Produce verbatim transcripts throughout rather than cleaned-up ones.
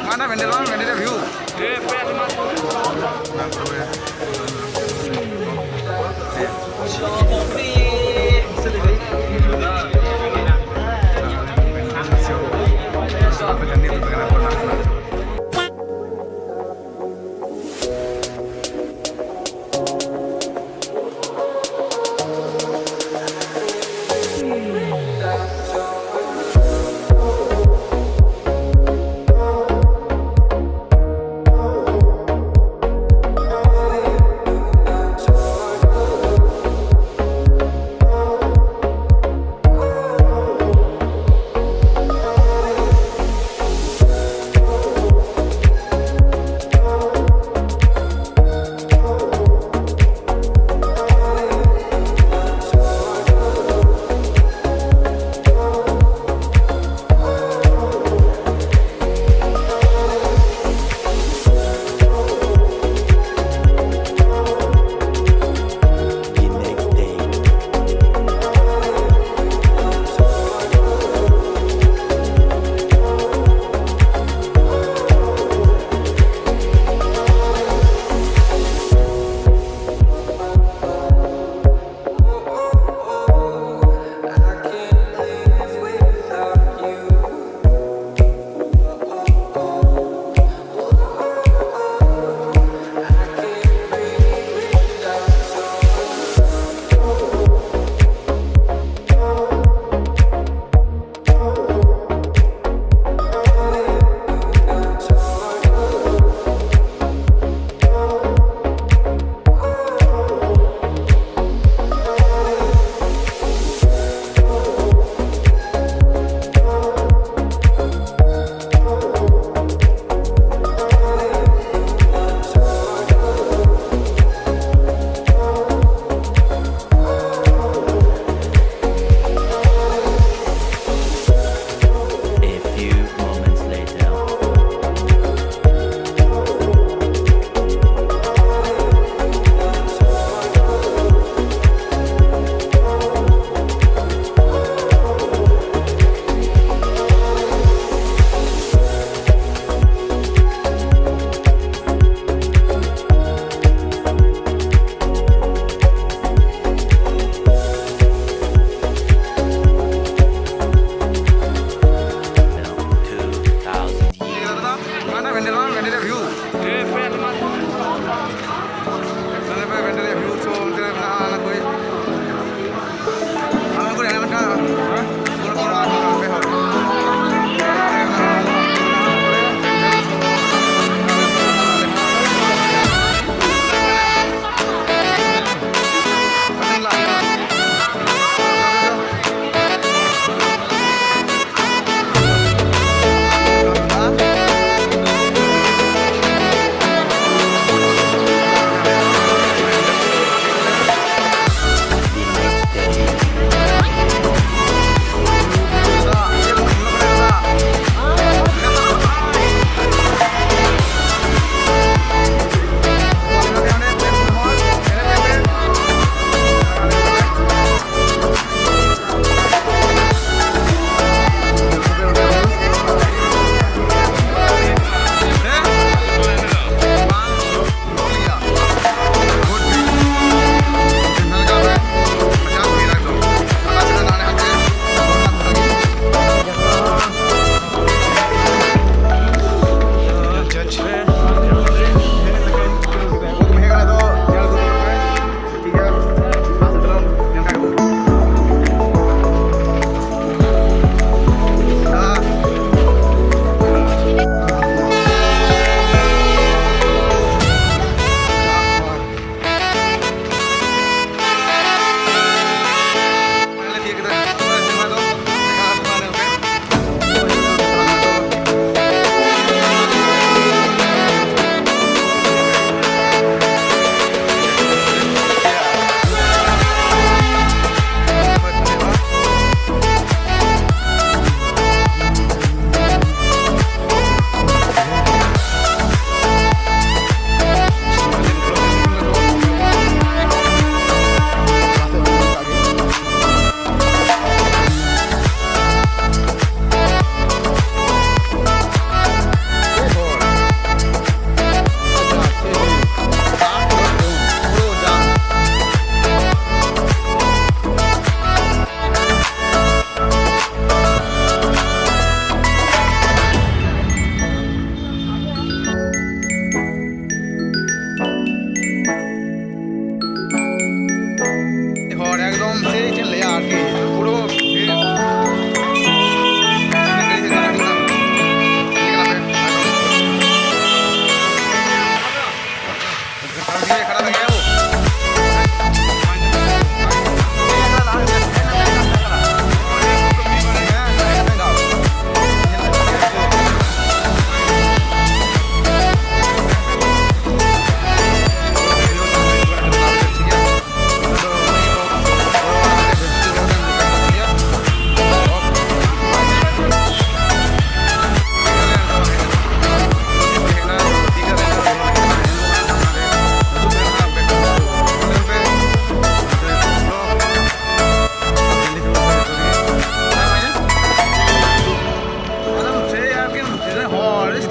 Mana bender bang, bender view.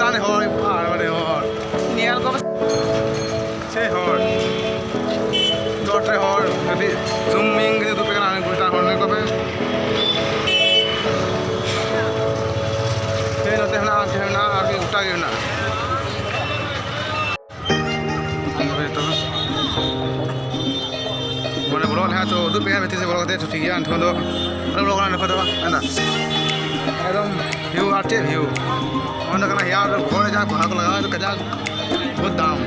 ᱢᱟᱱᱮ ᱦᱚᱲ, ᱟᱨ ᱢᱟᱱᱮ ᱦᱚᱲ᱾ ᱧᱮᱞ ᱠᱚ ᱥᱮ ᱦᱚᱲ᱾ ᱪᱚᱴ ᱨᱮ ᱦᱚᱲ, ᱠᱟᱹᱴᱤᱡ zooming ᱠᱟᱛᱮ ᱩᱫᱩᱜ ᱯᱮ ᱠᱟᱱᱟ, ᱩᱱᱠᱩ ᱪᱮᱛᱟᱱ ᱦᱚᱲ ᱧᱮᱞ ᱠᱚᱯᱮ᱾ ᱥᱮ ᱱᱚᱛᱮ ᱢᱮᱱᱟᱜᱼᱟ, ᱦᱟᱱᱛᱮ ᱢᱮᱱᱟᱜᱼᱟ, ᱟᱨᱠᱤ ᱜᱚᱴᱟ ᱜᱮ ᱢᱮᱱᱟᱜᱼᱟ᱾ ᱛᱚᱵᱮ ᱛᱚ ᱢᱟᱱᱮ ᱵᱚᱞᱚ ᱞᱮᱠᱷᱟᱱ ᱛᱚ ᱩᱫᱩᱜ ᱯᱮᱭᱟ ᱵᱷᱤᱛᱤᱨ ᱥᱮᱫ ᱵᱚᱞᱚ ᱠᱟᱛᱮ ᱴᱷᱤᱠ ᱜᱮᱭᱟ᱾ ᱱᱤᱛᱚᱜ ᱫᱚ ᱟᱞᱮ ᱵᱚᱞᱚ ᱠᱟᱱᱟ ᱱᱤᱛᱚᱜ ᱫᱚ ᱢᱮᱱᱫᱟ ᱮᱠᱫᱚᱢ view ᱟᱨ ᱪᱮᱫ view᱾ ᱚᱸᱰᱮ ᱠᱟᱱᱟ ᱦᱮᱭᱟᱨ ᱜᱚᱲ ᱨᱮ ᱡᱟ ᱵᱟᱦᱟ ᱠᱚ ᱞᱟᱜᱟᱣᱟ ᱠᱟᱡᱟᱠ ᱵᱚᱦᱩᱛ ᱫᱟᱢ᱾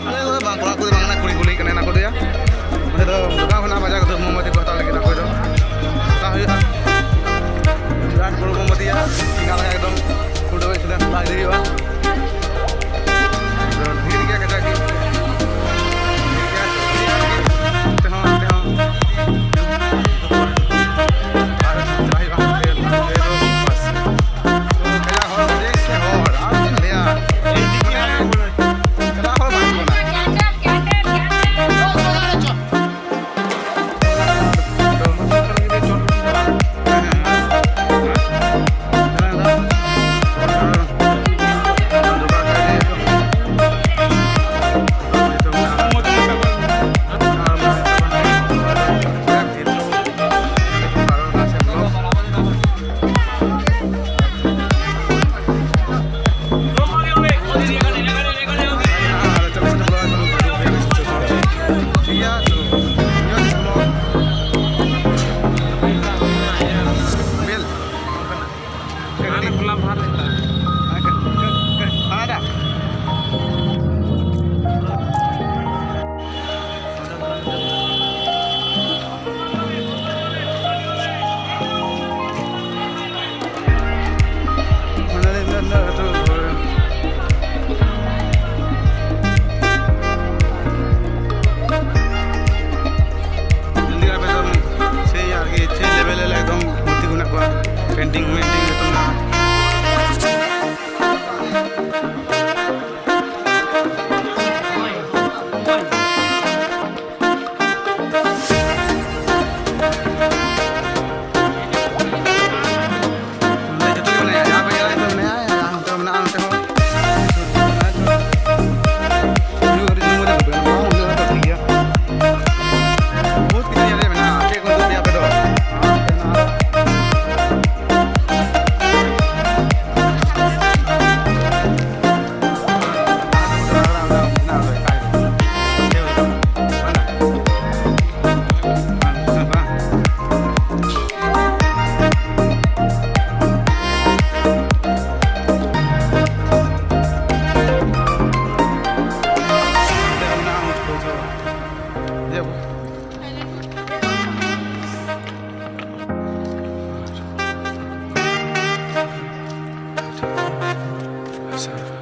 ᱟᱞᱮ ᱫᱚ ᱵᱟᱝ ᱠᱚᱲᱟ ᱠᱚᱫᱚ ᱵᱟᱝ ᱠᱟᱱᱟ, ᱠᱩᱲᱤ ᱠᱩᱞᱤ ᱠᱟᱱᱟ ᱚᱱᱟ ᱠᱚᱫᱚ ᱭᱟ᱾ ᱚᱸᱰᱮ ᱫᱚ ᱫᱚᱠᱟᱱ ᱠᱷᱚᱱᱟᱜ ᱵᱟᱡᱟᱨ ᱠᱚᱫᱚ ᱢᱳᱢᱵᱟᱛᱤ ᱠᱚ ᱦᱟᱛᱟᱣ ᱞᱟᱹᱜᱤᱫ ᱚᱱᱟ ᱠᱚᱫᱚ ᱦᱟᱛᱟᱣ ᱦᱩᱭᱩᱜᱼᱟ᱾ ᱵᱤᱨᱟᱴ ᱵᱚᱲᱚ ᱢᱳᱢᱵᱟᱛᱤ ᱭᱟ, ᱴᱷᱤᱠᱟ ᱞᱟᱜᱟ ᱮᱠᱫᱚᱢ ᱯᱷᱩᱴᱟᱹᱣ ᱥᱤᱫᱷᱟ ᱦᱟᱛᱟᱣ ᱤᱫᱤ ᱦᱩᱭᱩᱜᱼᱟ᱾ ᱟᱫᱚ ᱵᱷᱤᱲ ᱜᱮᱭᱟ ᱠᱟᱡᱟᱠ ᱜᱮ᱾ ᱵᱷᱤᱲ ᱜᱮᱭᱟ᱾ ᱚᱱᱛᱮ ᱦᱚᱸ, ᱚᱱᱛᱮ ᱦᱚᱸ᱾ ᱟᱨ ᱪᱟᱞᱟᱜ ᱦᱩᱭᱩᱜᱼᱟ ᱦᱟᱱᱛᱮ, ᱦᱟᱱᱛᱮ ᱫᱚ ᱵᱟᱥ᱾ ᱛᱚ ᱠᱟᱡᱟᱠ ᱦᱚᱲ ᱫᱮ ᱥᱮ ᱦᱚᱲ, ᱟᱨ ᱪᱮᱫ ᱮᱢ ᱞᱟᱹᱭᱟ? ᱠᱟᱡᱟᱠ ᱦᱚᱲ ᱵᱟᱝ ᱦᱩᱭᱩᱜ ᱠᱟᱱᱟ᱾ ᱟᱹᱪᱩᱨ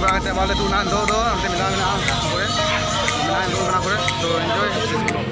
ᱵᱟᱲᱟ ᱠᱟᱛᱮ ᱟᱵᱟᱨ ᱞᱮ ᱫᱩᱲᱩᱵ ᱮᱱᱟ᱾ ᱱᱤᱛᱚᱜ ᱫᱚ ᱱᱚᱛᱮ ᱢᱮᱞᱟ ᱢᱮᱱᱟᱜᱼᱟ, ᱚᱱᱟ ᱠᱚᱨᱮ ᱢᱮᱞᱟ ᱫᱩᱲᱩᱵ ᱠᱟᱱᱟ ᱠᱚᱨᱮ᱾ ᱛᱚ, enjoy this vlog.